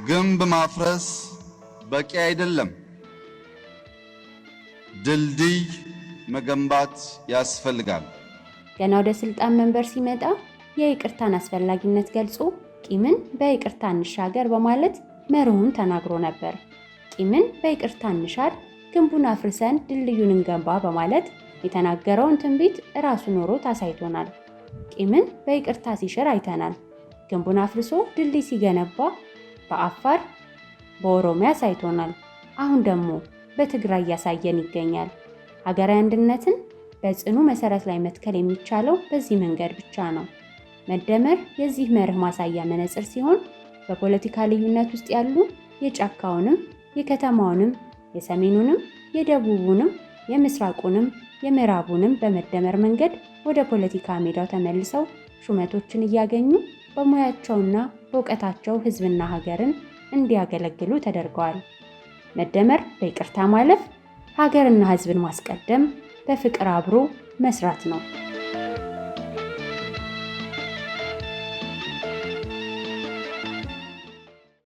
ግንብ ማፍረስ በቂ አይደለም፣ ድልድይ መገንባት ያስፈልጋል። ገና ወደ ስልጣን መንበር ሲመጣ የይቅርታን አስፈላጊነት ገልጾ ቂምን በይቅርታ እንሻገር በማለት መርሁን ተናግሮ ነበር። ቂምን በይቅርታ እንሻር፣ ግንቡን አፍርሰን ድልድዩን እንገንባ በማለት የተናገረውን ትንቢት ራሱ ኖሮት አሳይቶናል። ቂምን በይቅርታ ሲሽር አይተናል። ግንቡን አፍርሶ ድልድይ ሲገነባ በአፋር በኦሮሚያ አሳይቶናል። አሁን ደግሞ በትግራይ እያሳየን ይገኛል። ሀገራዊ አንድነትን በጽኑ መሰረት ላይ መትከል የሚቻለው በዚህ መንገድ ብቻ ነው። መደመር የዚህ መርህ ማሳያ መነጽር ሲሆን በፖለቲካ ልዩነት ውስጥ ያሉ የጫካውንም፣ የከተማውንም፣ የሰሜኑንም፣ የደቡቡንም፣ የምስራቁንም፣ የምዕራቡንም በመደመር መንገድ ወደ ፖለቲካ ሜዳው ተመልሰው ሹመቶችን እያገኙ በሙያቸውና በእውቀታቸው ሕዝብና ሀገርን እንዲያገለግሉ ተደርገዋል። መደመር በይቅርታ ማለፍ፣ ሀገርና ሕዝብን ማስቀደም፣ በፍቅር አብሮ መስራት ነው።